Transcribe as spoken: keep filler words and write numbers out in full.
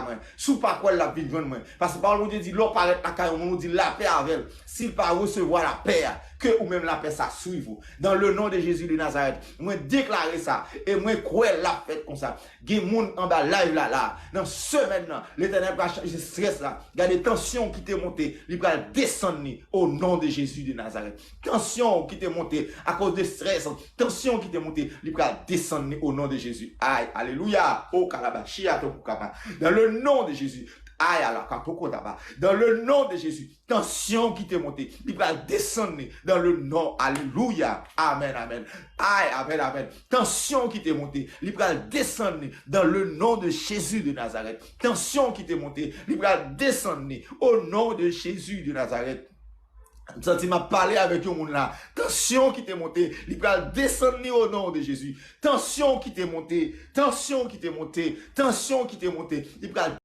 mwen. Si w pa kwè l, l ap vin jwenn mwen. Paske pawòl Bondye di, lè w parèt lakay yon moun, ou di lapè avè l. Si l pa resevwa lapè a, ke ou menm lapè sa swiv ou. Dans le nom de Jésus de Nazareth, mwen deklare sa e mwen kwè l ap fèt konsa. Gen moun anba live la la, nan semèn nan, Letènèl pral chanje strès la. Gade, tansyon ki te monte, li pral desann li o non de Jezi de Nazarèt. Tansyon ki te monte akoz de strès, tansyon ki te monte, li pral desann li o non de Jezi. Ay, alelouya. O kalabachia tokukama. Dans le nom de Jésus. Ay, alakatokotaba. Dans le nom de Jésus. Tansyon ki te monte, li pral desann li dans le nom. Alelouya. Amèn, amèn. Ay, amèn, amèn. Tansyon ki te monte, li pral desann li dans le nom de Jésus de Nazareth. Tansyon ki te monte, li pral desann li o non de Jezi de Nazarèt. M santi m ap pale avèk yon moun la. Tansyon ki te monte, li pral desann li o non de Jezi. Tansyon ki te monte, tansyon ki te monte, tansyon ki te monte, li pral